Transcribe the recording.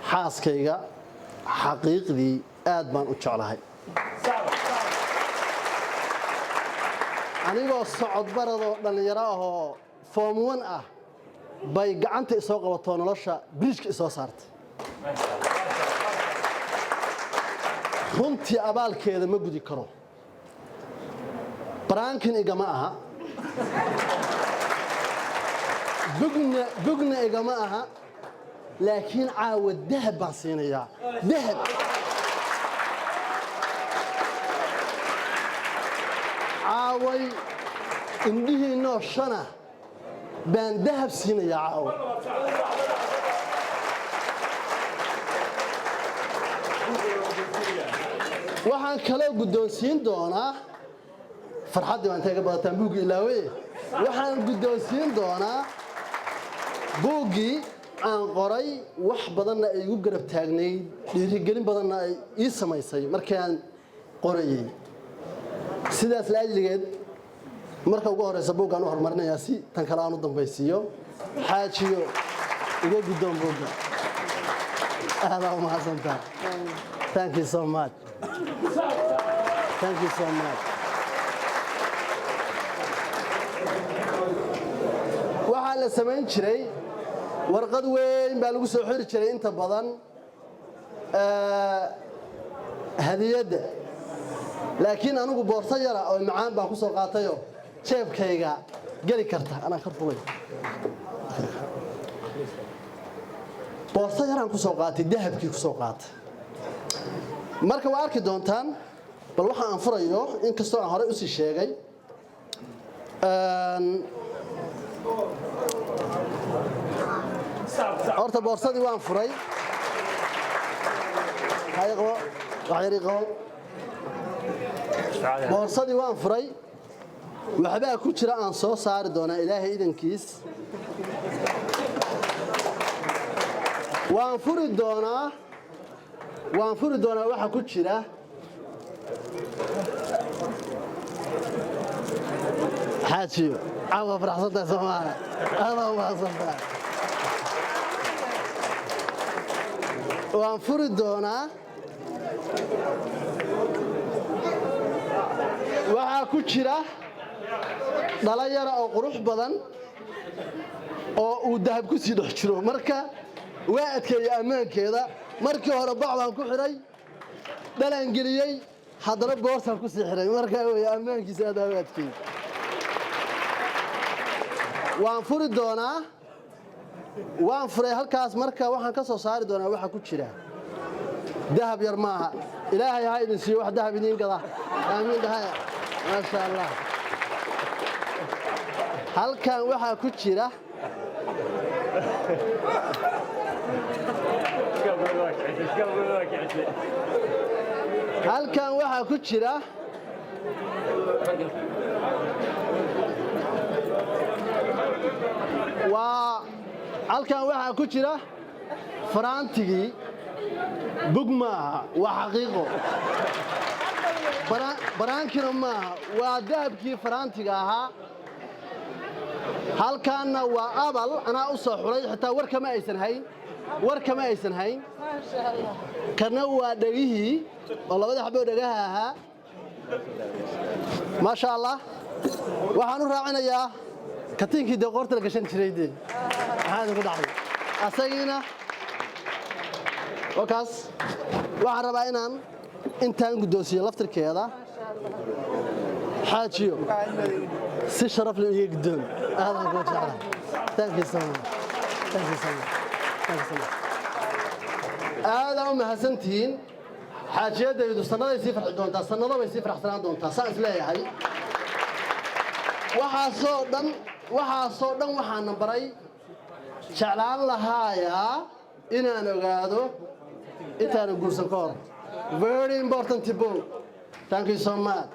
Xaaskayga xaqiiqdii aad baan u jeclahay. Anigoo socod baradoo dhallinyaro ahoo form one ah bay gacanta isoo qabatoo nolosha bridge-ka isoo saartay. Runtii abaalkeeda ma gudi karo. Prank-in igama aha, bugna bugna igama aha, laakiin caawa dahab baan siinayaa, dahab. Caaway indhihiinnoo shana baan dahab siinayaa caawa. Waxaan kaloo guddoonsiin doonaa, farxaddii baa intay ga badataan buuggii ilaawe, waxaan guddoonsiin doonaa buuggii aan qoray, wax badanna ay igu garab taagnayd, dhiirigelin badanna ay ii samaysay markaan qorayey. Sidaas laajligeed, marka ugu horeysa buuggaan u horumarinayaa si tan kale aan u dambaysiiyo. Xaajiyo, iga guddoon buugga. Aadaa u mahadsantaha. Thank you so much, thank you so much. Waxaa la samayn jiray, warqad weyn baa lagu soo xiri jiray inta badan hadiyadda, laakiin anigu boorso yara oo macaan baan ku soo qaatayoo jeebkayga geli karta. Anaan kar fulay, boorso yaraan ku soo qaatay, dahabkii ku soo qaatay. Marka waa arki doontaan bal waxa aan furayo, inkastoo aan horey usii sheegay. Horta boorsadii waan furay. Hay qabo, wax yar ii qabo. Boorsadii waan furay, waxbaa ku jira aan soo saari doonaa Ilaahay idankiis. Waan furi doonaa, waan furi doonaa waxa ku jira. Xaajiyo, caawa faraxsantahay soomaala? Aadaa u mahadsantahay. Waan furi doonaa waxaa ku jira. Dhalo yara oo qurux badan oo uu dahab ku sii dhex jiro. Marka waa adkeeyey ammaankeeda. Markii hore bac baan ku xidhay, dhalaan geliyey, haddana boorsaan ku sii xidhay. Markaa wey ammaankiisa aad u adkeeyey. Waan furi doonaa. Waan furay halkaas. Marka waxaan ka soo saari doonaa waxa ku jira. Dahab yar maaha. Ilaahay ha idin siiyo wax dahab idiin gada. Aamiin dhahaya. Maasha Allah. Halkan waxaa ku jira, halkan waxaa ku jira waa halkan waxaa ku jira faraantigii. Bug maaha, waa xaqiiqo. Baraankina maaha, waa dahabkii faraantiga ahaa. Halkaanna waa abal anaa u soo xulay, xitaa war kama aysan hayn, war kama aysan hayn. Kana waa dhegihii oo labada xaboo dhegaha ahaa. Maasha Allah. Waxaan u raacinayaa katiinkii dee qoorta la gashan jiray. Dee maxaa idinku dhacday? Asagiina wakaas. Waxaan rabaa inaan intaan guddoonsiiyo laftirkeeda. Xaajiyo, si sharaf leh iga guddoon. Aadaan kuu jeclahay. Thank you so much, thank you so much, thank you so much. Aadaa u mahadsantihiin. Xaajiyadaydu sannaday sii farxi doontaa, sannado bay sii faraxsanaan doontaa, saan is leeyahay. Waxaasoo dhan, waxaasoo dhan waxaana baray jeclaan lahaayaa inaan ogaado intaana guursan ka hor. Very important book. Thank you so much.